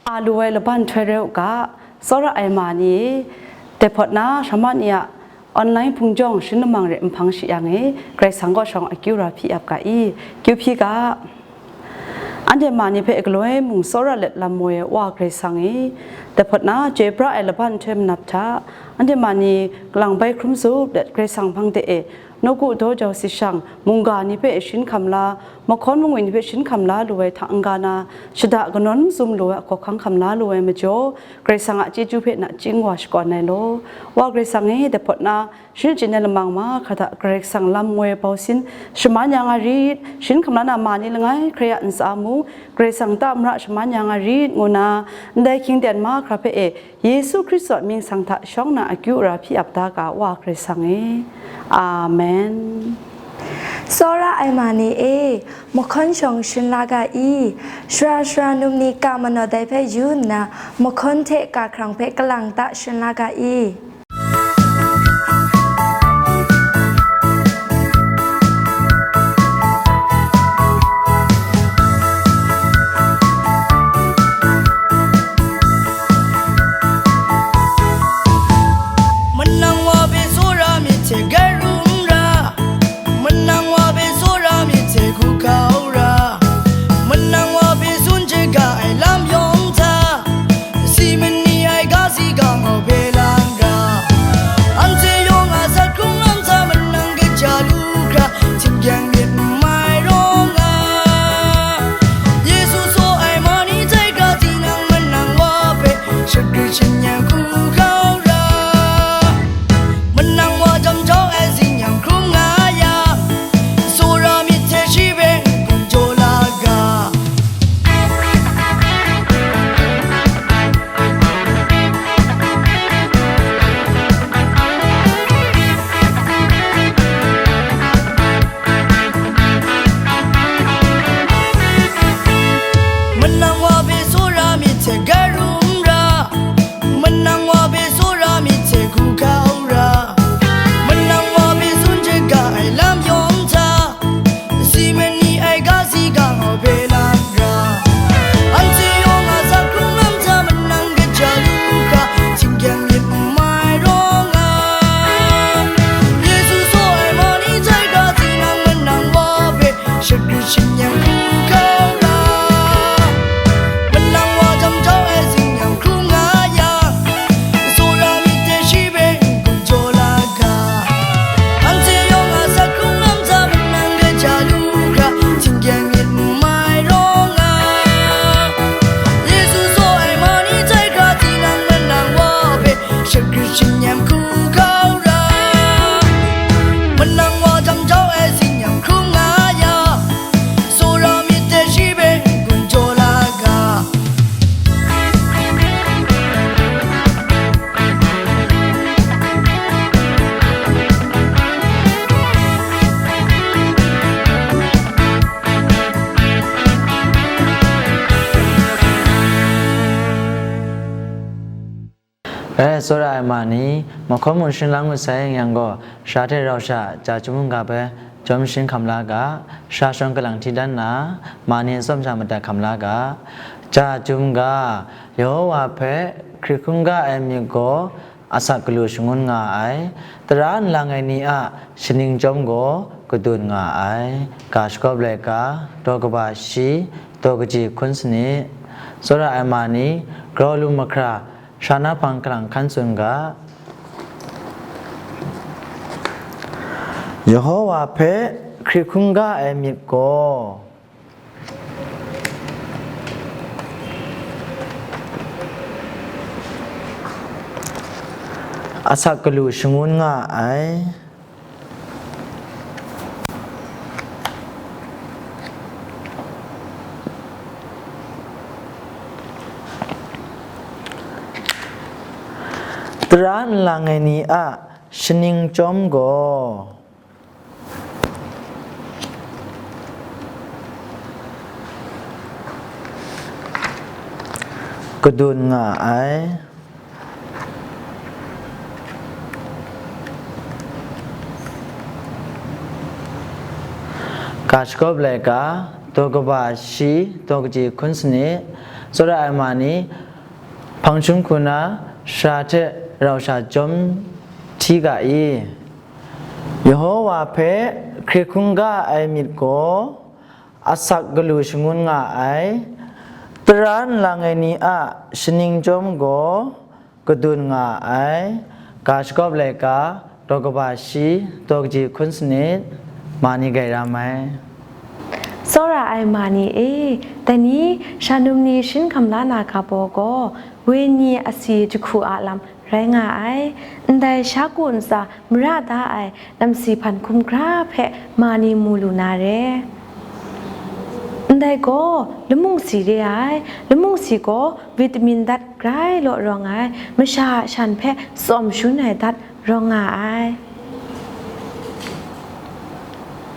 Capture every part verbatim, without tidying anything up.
A lu ai laban nhtoi rai u ga, tsawra ai ma ni e, dai hpawt na, hkra ma ni a online hpung jawng, sharin lamang re nhpang shi yang e, Karai Kasang kaw shawng akyu ra hpyi ap ga i, kyu hpyi ga. Anhte ma ni hpe galoi mung tsawra let lam moi ai Wa Karai Kasang e, dai hpawt na, chyoi pra ai laban nhtoi manap hta, anhte ma ni kalang bai hkrum zup let Karai Kasang hpang de e, nawku daw jau si shang, mungga ni hpe sharin hkam la, mahkawn mangwi ni hpe sharin hkam la lu ai hta n-ga na, shada kanawn mazum lu ai, ahkaw hkang hkam la lu ai majaw, Karai Kasang a chyeju hpe nachying wa shakawn ai law. Wa Karai Kasang e, dai hpawt na, sharin chyen ai lamang mahkra hta Karai Kasang lam moi bau sin shaman ya nga rit, sharin hkam la na ma ni langai hkrai a ntsa mung, Karai Kasang ta mara shaman ya nga rit, ngu na, ndai hkying ten mahkra hpe e, Yesu Hkristu a mying sang hta shawng na akyu ra hpyi ap da ga, Wa Karai Kasang e. Amen. Tsawra ai ma ni e, mahkawn shawng sharin la ga i, sara sara num ni ka manaw dai hpe yu nna, mahkawn hte ka hkrang hpe kalang ta sharin la ga i. Manang wa hpe tsawra myit hte garu n ra, manang wa hpe tsawra myit hte hku kau ra, manang wa hpe tsun shaga ai lam yawng hta, si mani ai ga si ga mau hpe lang ra. Anhte yawng a sat hkrung lam hta manang kaja lu hkra, htingkyang myit n mai rawng ai. Yesu tsaw ai ma ni hte hkra, tinang manang wa hpe shagrit shangyang hku kau ra. Manang wa jam jau ai zingyang hkrum nga yang, tsawra myit hte shi hpe n-gun jaw la ga. Manang wa hpe tsawra myit hte garu n ra, manang wa hpe tsawra myit hte hku kau ra, manang wa hpe tsun shaga ai lam yawng hta, si mani ai ga si ga mau hpe lang ra. Anhte yawng a sat hkrung lam hta manang kaja lu hkra, htingkyang myit n mai rawng ai. Yesu tsaw ai ma ni hte hkra, tinang manang wa hpe shagrit shangyang hku kau ra. Manang wa jam jau ai zingyang hkrum nga yang, tsawra myit hte shi hpe n-gun jaw la ga. Anhte yawng a sat hkrung lam hta manang kaja lu hkra, htingkyang myit n mai rawng ai. Yesu tsaw ai ma ni hte hkra, tinang manang wa hpe shagrit shangyang hku kau ra. Manang wa jam jau ai zingyang hkrum nga yang, tsawra myit hte shi hpe n-gun jaw la ga. E, tsawra ai ma ni, mahkawn mung sharin la ngut sai yang gaw, sara hte rau sha, ja chyum mungga hpe jawm sharin hkam la ga, sara shawng kalang hti dan na, ma ni atsawm sha madat hkam la ga. Ja chyum ga, Yehowa hpe hkrit hkungga ai myit gaw, asak galu shangun nga ai, tara nlang ai ni a shaning chyawm gaw kadun nga ai, ga shagawp laika, daw kaba shi, daw kaji hkun sanit, tsawra ai ma ni, grau lu mahkra, sara na hpang kalang hkan tsun ga. Yehowa hpe hkrit hkungga ai myit gaw, asak galu shangun nga ai. Tara nlang ai ni a shaning chyawm gaw, kadun nga ai. Ga shagawp laika, daw kaba shi, daw kaji hkun sanit, tsawra ai ma ni, hpang jahtum hku na, sara hte rau sha jawm hti ga i? Yehowa hpe hkrit hkungga ai myit gaw, asak galu shangun nga ai, tara nlang ai ni a shaning chyawm gaw kadun nga ai. Ga shagawp laika, daw kaba shi, daw kaji hkun sanit, ma ni grai ram ai. Tsawra ai ma ni e, dai ni, shanum ni shin hkam la na ga baw gaw, wenyi asi jahku a lam rai nga ai. Ndai sha ku ntsa mara da ai namsi hpan hkum hkra hpe ma ni mu lu na re. Ndai gaw, lamung si re ai. Lamung si gaw vitamin dat grai law rawng ai, masha a shan hpe tsawm shun ai dat rawng nga ai.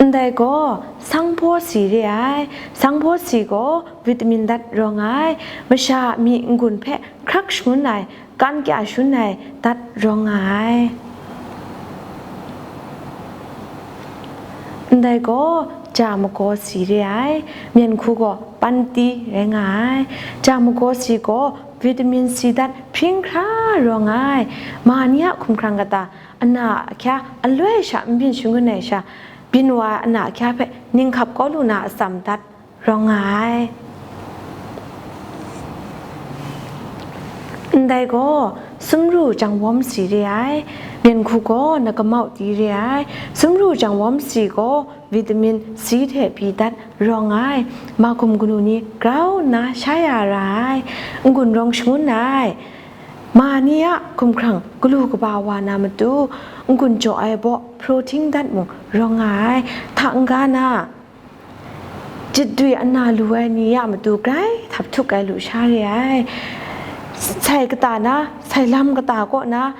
Ndai gaw, sanghpaw si re ai. Sanghpaw si gaw vitamin dat rawng ai, masha a myi n-gun hpe hkrak shangun ai, kan kya shun ai dat rawng nga ai. Ndai gaw, ja magaw si re ai, myen hku gaw panti rai nga ai. Ja magaw si gaw vitamin C dat hpring hkra rawng ai. Ma ni a hkumhkrang kata, ana ahkya aloi sha n byin shangun ai sha, byin wa ai ana ahkya hpe ninghkap kau lu na atsam dat rawng nga ai. Ndai gaw, sumru jangwawm si re ai, myen hku gaw na kamau di re ai. Sumru jangwawm si gaw vitamin C hte pyi dat rawng ai, mahkum kanu ni grau nna sha ya ra ai, n-gun rawng shangun ai. Ma ni a hkumhkrang galu kaba wa na matu, n-gun jaw ai baw protein dat mung rawng nga ai, hta n-ga na, jitdwi ana lu ai ni a matu grai htap htuk ai lusha re ai. Sai kata na, sai lam kata kaw na,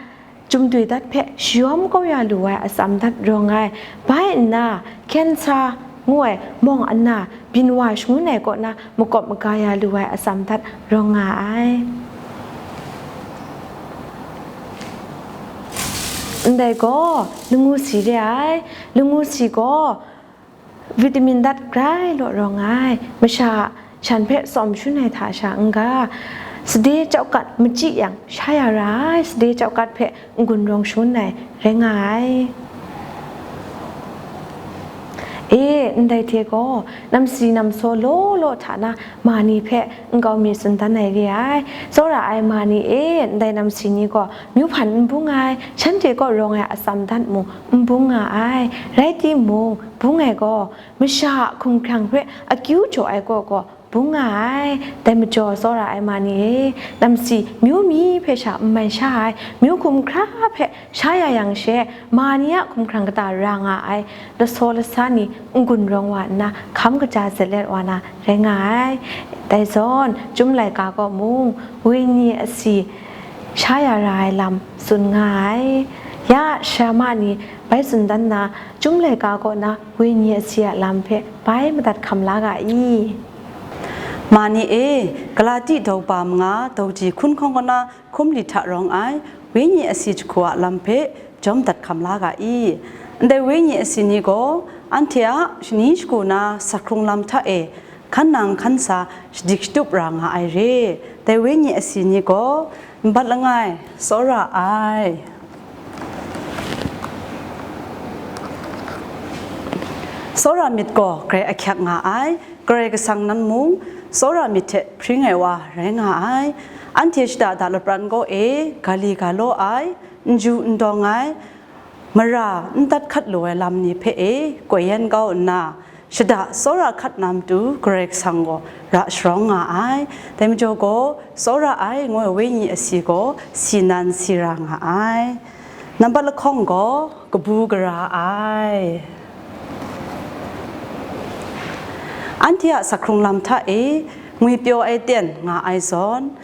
jumdwi dat hpe shayawm kau ya lu ai atsam dat rawng ai. Bai nna, cancer ngu ai mawng ana byin wa shangun ai kaw na makawp maga ya lu ai atsam dat rawng nga ai. Ndai gaw, langu si re ai. Langu si gaw, vitamin dat grai law rawng ai, masha a shan hpe tsawm shun ai hta sha n-ga, sade chau kat machyi yang sha ya ra ai, sade chau kat hpe n-gun rawng shangun ai rai nga ai. E, ndai hte gaw, namsi namsaw law law hta na ma ni hpe nkau mi tsun dan ai re ai. Tsawra ai ma ni e, ndai namsi ni gaw myu hpan n bung ai, shanhte kaw rawng ai atsam dat mung n bung nga ai. Rai timung, bung ai gaw, masha a hkumhkrang hpe akyu jaw ai kaw gaw bung nga ai. Dai majaw, tsawra ai ma ni e, namsi myu mi hpe sha n mai sha ai, myu hkum hkra hpe sha ya yang she, ma ni a hkumhkrang kata ra nga ai, lasaw lasa ni n-gun rawng wa nna, hkam kaja zatlet wa na rai nga ai. Dai zawn, Chyum laika kaw mung, wenyi asi sha ya ra ai lam tsun nga ai. Ya, sara ma ni bai tsun dan na, Chyum laika kaw na wenyi asi a lam hpe bai madat hkam la ga i? Ma ni e, Galati daupa manga dauji hkun hkawng kaw na hkum li hta rawng ai wenyi asi jahku a lam hpe jawm dat hkam la ga i? Ndai wenyi asi ni gaw anhte a shani shagu na sa hkrung lam hta e hkan nang hkan sa shadik shatup ra nga ai re. Dai wenyi asi ni gaw, nbat langai, tsawra ai. Tsawra myit gaw grai ahkyak nga ai, Karai Kasang nan mung, tsawra myit hte hpring ai wa rai nga ai. Anhte shada da lapran kaw e, ga li ga law ai, n ju n dawng ai, mara n dat hkat lu ai lam ni hpe e koi yan kau nna, shada tsawra hkat na matu Karai Kasang gaw ra sharawng nga ai. Dai majaw gaw, tsawra ai ngu ai wenyi asi gaw si nan si ra nga ai. Nambat lahkawng gaw, kabu gara ai. Anhte a sa hkrung lam hta e ngwipyaw ai ten nga ai zawn,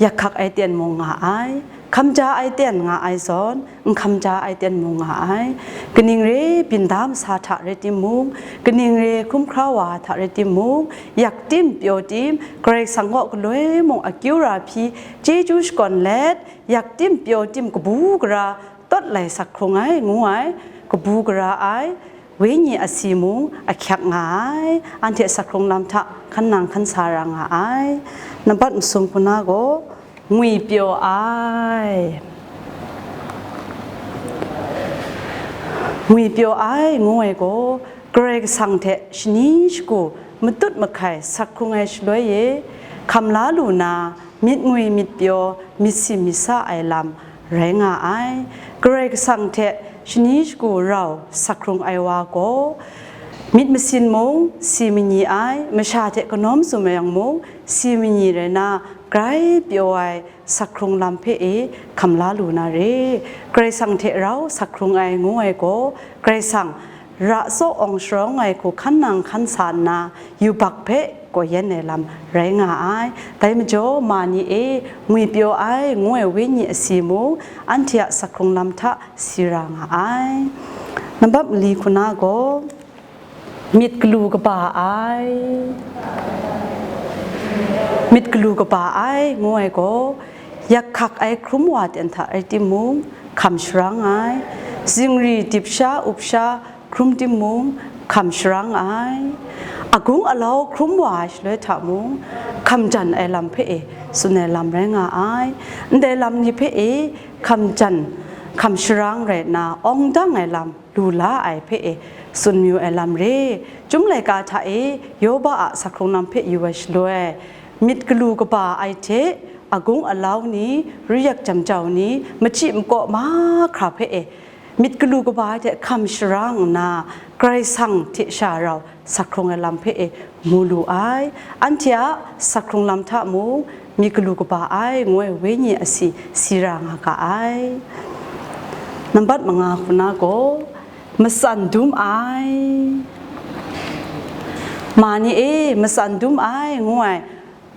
yak hkak ai ten mung nga ai, hkamja ai ten nga ai zawn, n hkamja ai ten mung nga ai. Kaning re byin da masa hta rai timung, kaning re hkrum hkra wa hta rai timung, yak tim pyaw tim, Karai Kasang kaw galoi mung akyu ra hpyi, chyeju shakawn let, yak tim pyaw tim kabu gara tawt lai sa hkrung ai, ngu ai, kabu gara ai, wenyi asi mung ahkyak nga ai, anhte sakhkrung lam hta hkan nang hkan sa ra nga ai. Nambat masum hku na gaw, ngwipyaw ai. Ngwipyaw ai ngu ai gaw, Karai Kasang hte shani shagu matut mahkai sak hkrung ai shaloi e, hkam la lu na, myit ngwi myit pyaw, myit si myit sa ai lam rai nga ai. Karai Kasang hte shani shagu rau sak hkrung ai wa gaw, myit masin mung si manyi ai, masha hte kanawm sum ai yang mung si manyi rai na, grai pyaw ai sak hkrung lam hpe e hkam la lu na re. Karai Kasang hte rau sak hkrung ai ngu ai gaw, Karai Kasang ra tsaw awng sharawng ai hku hkan nang hkan sa nna, yubak hpe gaw yen ai lam rai nga ai. Dai majaw, ma ni e ngwipyaw ai ngu ai wenyi asi mung, anhte a sak hkrung lam hta si ra nga ai. Nambat mali hku na gaw, myit galu kaba ai. Myit galu kaba ai ngu ai gaw, yak hkak ai hkrum wa ten hta rai timung, hkam sharang ai. Zingri dip sha up sha hkrum timung, hkam sharang ai. Agung alau hkrum wa ai shaloi hta mung, hkam jan ai lam hpe e tsun ai lam rai nga ai. Ndai lam ni hpe e hkam jan, hkam sharang rai nna, awng dang ai lam lu la ai hpe e tsun mayu ai lam re. Chyum laika hta e Yoba a sak hkrung lam hpe yu ai shaloi, myit galu kaba ai hte, agung alau ni, ruyak jamjau ni, machyi makaw mahkra hpe e, myit galu kaba ai hte hkam sharang nna, Karai Kasang hte sha rau sak hkrung ai lam hpe e mu lu ai. Anhte a sak hkrung lam hta mung, myit galu kaba ai ngu ai wenyi asi si ra nga ga ai. Nambat manga hku na gaw, matsan dum ai. Ma ni e, matsan dum ai ngu ai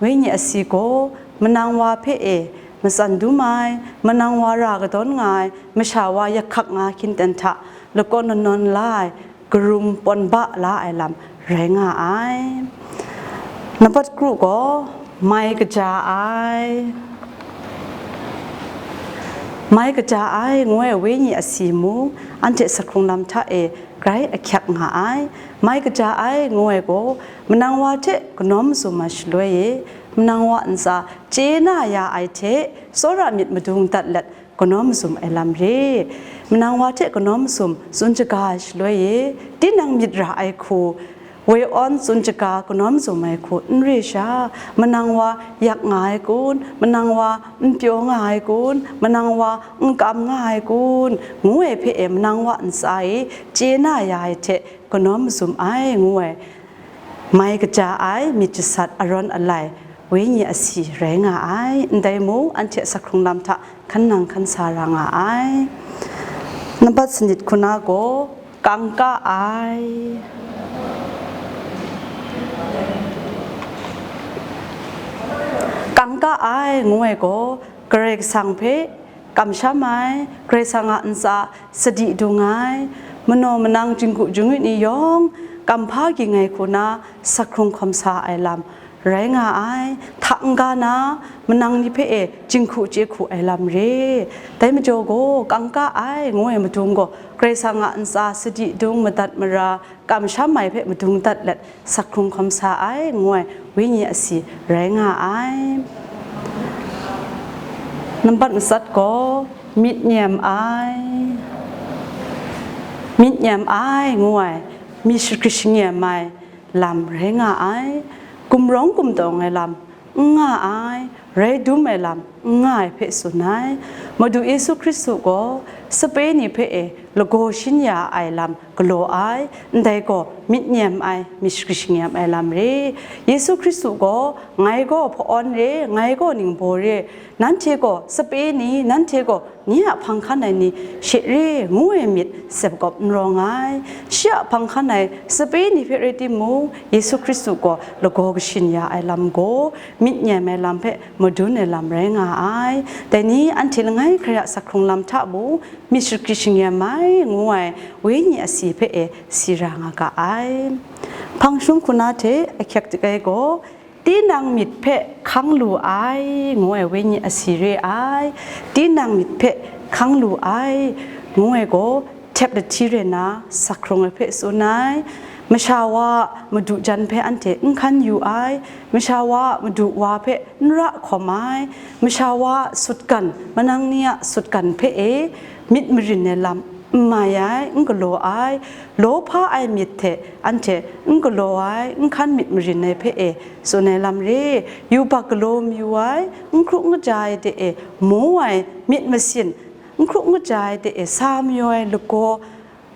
wenyi asi gaw, manang wa hpe e matsan dum ai, manang wa ra kadawn nga ai, masha wa yak hkak nga hkyin ten hta lakawn nawn nawn la ai, karum pawn ba la ai lam rai nga ai. Nambat kru gaw, mai kaja ai. Mai kaja ai ngu ai wenyi asi mung, anhte sak hkrung lam hta e grai ahkyak nga ai. Mai kaja ai ngu ai gaw, manang wa hte kanawm sum ai shaloi e, manang wa ntsa chye na ya ai hte, tsawra myit madung dat let, kanawm sum ai lam re. Manang wa hte kanawm sum tsun shaga ai shaloi e, tinang myit ra ai hku, woi awn tsun shaga kanawm sum ai hku n re sha, manang wa yak nga ai kun, manang wa n pyaw nga ai kun, manang wa n kam nga ai kun, ngu ai hpe e manang wa ntsa e chye na ya ai hte kanawm sum ai, ngu ai. Mai kaja ai, myit jasat, arawn alai, wenyi asi rai nga ai. Ndai mung, anhte sak hkrung lam hta hkan nang hkan sa ra nga ai. Nambat sanit hku na gaw, kangka ai. Kangka ai ngu ai gaw, Karai Kasang hpe kamsham ai, Karai Kasang a ntsa sadi dung ai, manaw manang jinghku jingwit ni yawng kamhpa ging ai hku na sak hkrung hkawm sa ai lam rai nga ai, hta n-ga na manang ni hpe e jinghku chye hku ai lam re. Dai majaw gaw, kangka ai ngu ai madung gaw, Karai Kasang a ntsa sadi dung madat mara, kamsham ai hpe madung dat let, sak hkrung hkawm sa ai, ngu ai wenyi asi rai nga ai. Nambat matsat gaw, myit nyem ai. Myit nyem ai, ngu ai, myit shagrit shangem ai lam rai nga ai. Gumrawng gumtawng ai lam n nga ai, rai dum ai lam n nga ai hpe tsun ai. Madu Yesu Hkristu gaw sape ni hpe e lagaw shin ya ai lam galaw ai, ndai gaw myit nyem ai, myit shagrit shangem ai lam re. Yesu Hkristu gaw, "Ngai gaw hpa-awn re, ngai gaw ningbaw re, nanhte gaw sape ni, nanhte gaw nye a hpang hkan ai ni she re," ngu ai myit sep kawp n rawng ai. Shi a hpang hkan ai sape ni hpe rai timung, Yesu Hkristu gaw lagaw kashin ya ai lam gaw, myit nyem ai lam hpe madun ai lam rai nga ai. Dai ni anhte langai hkrai a sak hkrung lam hta mung, myit shagrit shangem ai ngu ai wenyi asi hpe e si ra nga ga ai. Hpang shum hku na hte ahkyek dik ai gaw, tinang myit hpe hkang lu ai, ngu ai wenyi asi re ai. Tinang myit hpe hkang lu ai, ngu ai gaw, Htep lahti re na, sak hkrung ai hpe tsun ai, masha wa a madu jan hpe anhte n hkan yu ai, masha wa a madu wa hpe n ra hkawm ai, masha wa a sutgan, manang ni a sutgan hpe e myit marin ai lam n mai ai, n galaw ai, lawhpa ai myit hte anhte n galaw ai, n hkan myit marin ai hpe e tsun ai lam re, yubak galaw mayu ai, n hkrup n kaja ai de e maw ai myit masin, n hkrup n kaja ai de e sa mayu ai lagaw,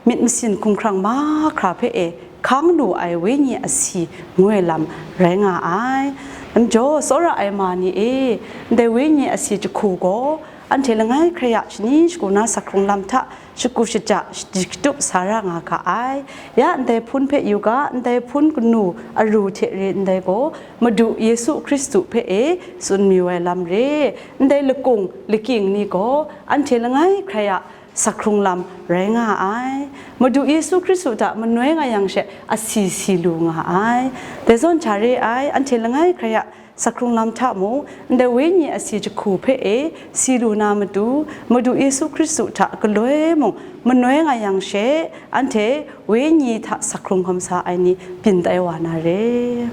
myit masin hkumhkrang mahkra hpe e hkang lu ai wenyi asi ngu ai lam rai nga ai. Majaw, tsawra ai ma ni e, ndai wenyi asi jahku gaw anhte langai hkrai a shani shagu na sak hkrung lam hta shagu shaja shadi shatup sa ra nga ga ai. Ya ndai hpun hpe yu ga, ndai hpun kanu aru hte re ndai gaw, Madu Yesu Hkristu hpe e tsun mayu ai lam re. Ndai lakung lakying ni gaw anhte langai hkrai a sak hkrung lam rai nga ai. Madu Yesu Hkristu hta manoi nga yang she asi si lu nga ai. Dai zawn hta re ai, anhte langai hkrai a sak hkrung lam hta mung, ndai wenyi asi jahku hpe e si lu na matu, Madu Yesu Hkristu hta galoi mung manoi nga yang she, anhte wenyi hta sak hkrung hkawm sa ai ni byin tai wa na re.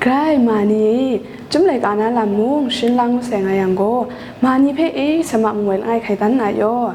Grai ma ni e, chyum laika na lam mung shin lang masai nga yang gaw, ma ni hpe e sa ma mung wai langai hkai dan na yaw.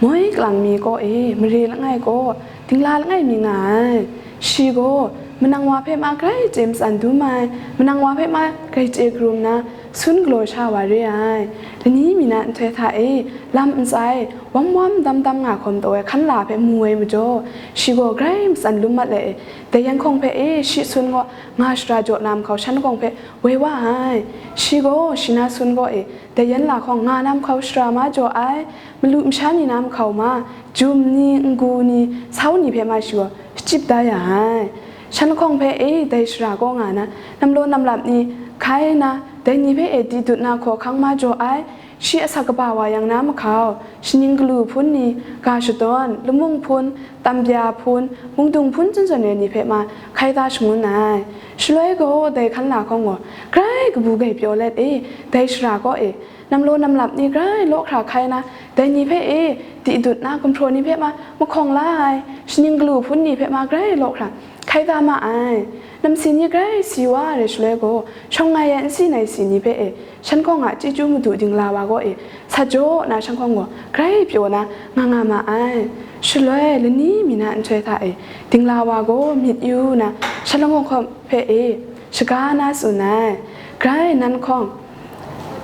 Moi kalang mi kaw e, mare langai gaw, dingla langai mi nga ai. Shi gaw, manang wa hpe ma grai chye matsan dum ai, manang wa hpe ma grai chye karum na, sun galaw sha wa re ai. Lani mi na nhtoi hta e, lam ntsa e, wam wam dam dam nga hkawm taw ai hkan la hpe mu ai majaw, shi gaw grai matsan lum mat let e, dai yan hkawng hpe e, shi sun gaw nga shara jaw na mahkau shan lahkawng hpe woi wa ai. Shi gaw shi na sun gaw e, dai yan la hkawng nga na mahkau shara ma jaw ai, malu masha ni na mahkau ma, jum ni, n-gu ni, sau ni hpe ma shi gaw shachyip da ya ai. Shan lahkawng hpe e dai shara kaw nga na, namlaw namlap ni hkai na, dai ni hpe e di dut na hkawhkang ma jaw ai, shi asak kaba wa yang na mahkau, shaning galu hpun ni, ga shadawn, lamung hpun, tambya hpun, mungdung hpun zawn zawn re ni hpe ma hkai da shangun ai. Shaloi gaw dai hkan la hkawng gaw, grai kabu grai pyaw let e, dai shara kaw e, namlaw namlap ni grai law hkra hkai na, dai ni hpe e, di dut na gumhpraw ni hpe ma mahkawng la ai, shaning galu hpun ni hpe ma grai law hkra hkai da ma ai. Namsi ni grai si wa ai shaloi gaw, shawng nga ai nsi nai si ni hpe e, shan hkawng a chyeju madu dingla wa gaw e, sa jaw na shan hkawng gaw grai pyaw na nga nga ma ai. Shaloi lani mi na nhtoi hta e, dingla wa gaw myit yu na, shan lahkawng hpe e, shaga na tsun ai. Grai nan hkawng,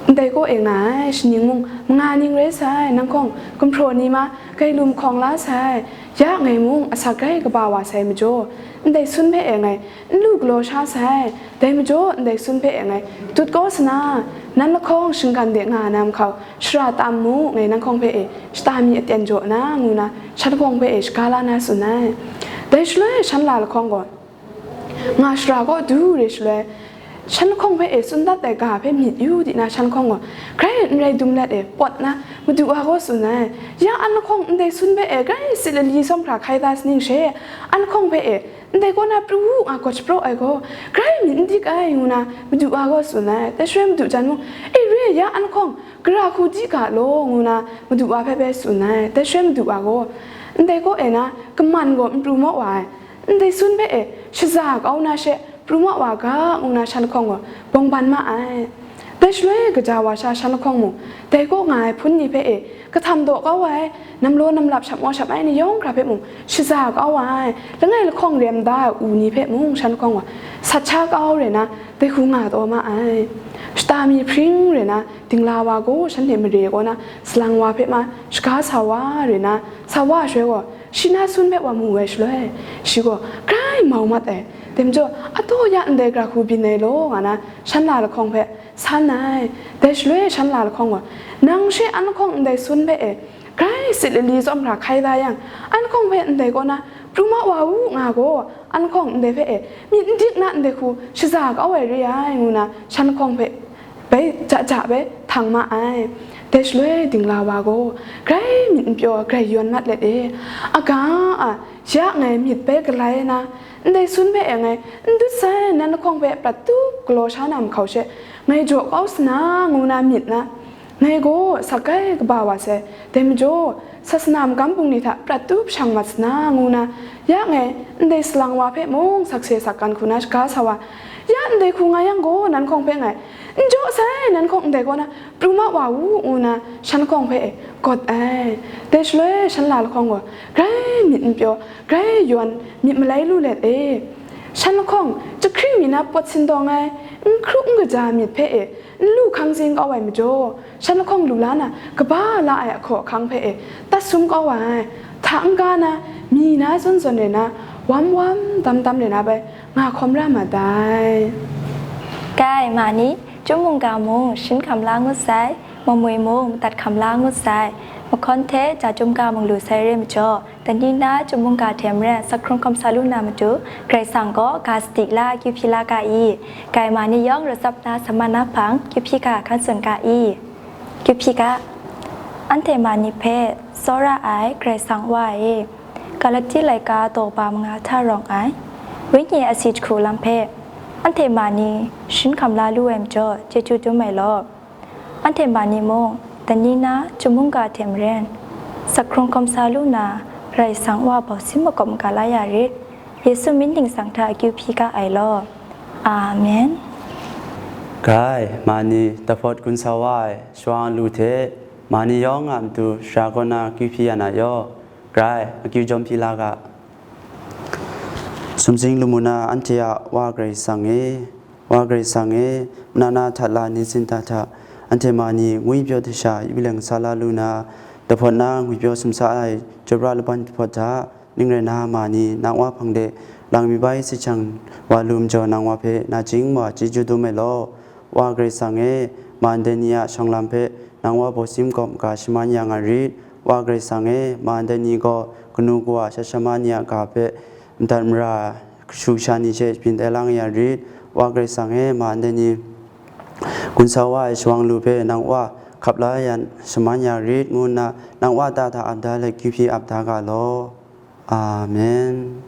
ndai kaw e nga ai, shaning mung manga ning rai sai, nang hkawng gumhpraw ni ma grai lu mahkawng la sai, ya ngai mung asak grai kaba wa sai majaw, ndai sun hpe e ngai n lu galaw sha sai, dai majaw ndai sun hpe e ngai tut kau sa na, nan lahkawng shinggan de nga na mahkau, shara tam mu, ngai nang hkawng hpe e shata mi aten jaw na, ngu na shan lahkawng hpe e shaga la na tsun ai. Dai shaloi shan la lahkawng gaw, nga shara kaw du re shaloi, shan lahkawng hpe e tsun dat ai ga hpe myit yu di na shan lahkawng gaw, grai n rai dum let e pawt na, madu wa gaw tsun ai, ya an lahkawng ndai sun hpe e grai sit lali tsawm hkra hkai da saning she, an lahkawng hpe e ndai kaw na pru u nga gaw shapraw ai gaw, grai myit n dik ai, ngu na madu wa gaw tsun ai. Dai shaloi madu jan mung, e re, ya an lahkawng gara hku di ga law, ngu na madu wa hpe bai tsun ai. Dai shaloi madu wa gaw, ndai kaw e na kaman gaw n pru maw wa ai, ndai sun hpe e shaza kau na she pru ma wa ga, ngu na shan lahkawng gaw bawng ban ma ai. Dai shaloi kaja wa sha shan lahkawng mung, dai kaw nga ai hpun ni hpe e kahtam daw kau ai, namlaw namlap shap maw shap ai ni yawng hkra hpe mung shaza kau ai, langai lahkawng rem da ai u ni hpe mung shan lahkawng gaw sat sha kau re na, dai hku nga taw ma ai. Shata mi hpring re na, dingla wa gaw shanhte mare kaw na, salang wa hpe ma shaga sa wa re na, sa wa ai shaloi gaw, shi na sun hpe wa mu ai shaloi, shi gaw grai mau mat ai. Dai majaw, ataw ya ndai gara hku byin ai law, nga na shan la lahkawng hpe san ai. Dai shaloi shan la lahkawng gaw, nang she an lahkawng ndai sun hpe e grai sit lali tsawm hkra hkai da yang, an lahkawng hpe ndai kaw na pru ma wa u nga gaw, an lahkawng ndai hpe e myit n dik na ndai hku shaza kau ai re ai, ngu na shan lahkawng hpe bai ja ja bai htang ma ai. Dai shaloi dingla wa gaw, grai myit n pyaw, grai yawn mat let e, aga a, ya ngai myit bai galai na, ndai sun hpe e ngai n dut sai, nan lahkawng hpe prat tup galaw sha na mahkau she, ngai jaw kau sa na, ngu na myit na, Ngai gaw sak kai kaba wa sai, dai majaw, sasana magam bungli hta prat tup shang mat sana, ngu na, ya ngai ndai salang wa hpe mung sakse sak kan hku na shaga sa wa, ya ndai hku nga yang gaw, nan hkawng hpe ngai, n jaw sai, nan hkawng ndai kaw na pru ma wa u, ngu na shan lahkawng hpe e gawt ai. Dai shaloi shan la lahkawng gaw, grai myit n pyaw, grai yawn, myit malai lu let e. Shan lahkawng, jahkring mi na pawt sindawng ai, n hkru n kaja myit hpe e, n lu hkang zing kau ai majaw, shan lahkawng lu la na kaba la ai ahkaw ahkang hpe e, tat sum kau ai. Hta n-ga na, mi na zawn zawn rai na, wam wam dam dam rai na bai, nga hkawm ra ma dai. Kai, ma ni, chyum mungga mung shin hkam la ngut sai, mamwi mung madat hkam la ngut sai, mahkawn hte ja chyum ga mung lu sai re majaw, dai ni na chyum mungga hte maren sak hkrung hkawm sa lu na matu, Karai Kasang gaw ga sadi la akyu hpyi la ga i. Kai, ma ni yawng ratsap na sa ma na hpang, akyu hpyi ga hkan tsun ga i. Akyu hpyi ga, anhte ma ni hpe tsawra ai Karai Kasang Wa e, Galati laika daw ba manga hta rawng ai, Wenyi a si jahku lam hpe, anhte ma ni shin hkam la lu ai majaw, chyeju dum ai law. Anhte ma ni mung, dai ni na chyum mungga hte maren, sak hkrung hkawm sa lu na, Karai Kasang Wa bawsim makawp maga la ya rit, Yesu mying ningsang hta akyu hpyi ga ai law. Amen. Grai, ma ni, dahpawt gun sa wa ai shawang lu hte, ma ni yawng a matu sara kaw na akyu hpyi ya na yaw, grai, akyu jawm hpyi la ga. Sumsing lamu na anhte a Wa Karai Kasang e, Wa Karai Kasang e, mana na hta la ni sin ta hta, anhte ma ni ngwipyaw hte sha yu leng sa la lu na, dahpawt na ngwipyaw sumsa ai chyawpra laban dahpawt hta, ning rai na ma ni, nang Wa hpang de lang mi bai si jang wa lu majaw, nang Wa hpe nachying wa chyeju dum ai law. Wa Karai Kasang e, ma ndai ni a shawng lam hpe nang Wa bawsim makawp maga shaman ya nga rit. Wa Karai Kasang e, ma ndai ni gaw kanu kawa sha sha ma ni a ga hpe madat mara kashu kasha ni hte byin tai lang ya rit. Wa Karai Kasang e, ma ndai ni gun sa wa ai shawang lu hpe nang Wa hkap la yan shaman ya rit, ngu nna nang Wa ta hta ap da let, akyu hpyi ap da ga law. Amen.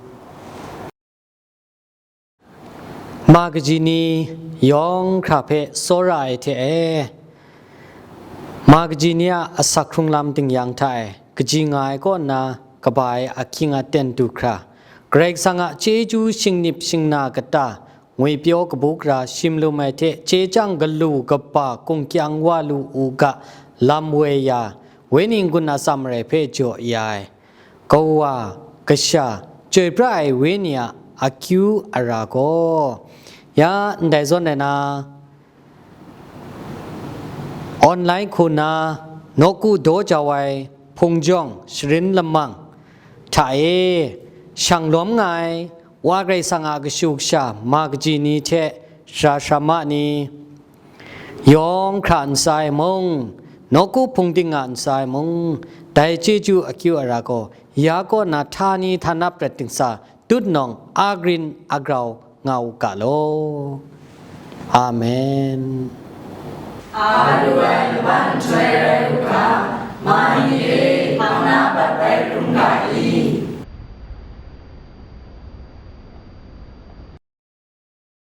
Ma kaji ni yawng hkra hpe tsawra ai hte e, ma kaji ni a asak hkrung lam dingyang hta e, kaji nga ai kaw nna kaba ai ahkying aten du hkra, Karai Kasang a chyeju shingnip shingna kata, ngwipyaw kabu gara shim lum ai hte chye chyang galu kaba kungkyang wa lu u ga, lam woi ya, Wenyi n-gun atsam marai hpe jaw ya ai, Kawa, Kasha, Chyoi Pra ai Wenyi a akyu ara gaw, ya ndai zawn ai na, online hku na nawku daw jau ai hpung jawng sharin lamang hta e shang lawm nga ai Wa Karai Kasang a kashu kasha ma kaji ni hte sara sara ma ni, yawng hkra ntsa e mung, nawku hpung ting a ntsa e mung, dai chyeju akyu ara gaw ya kaw na htani htanap prat dingsa, tutnawng, agrin agrau nga u ga law. Amen. A lu ai laban nhtoi rai u ga, ma ni e,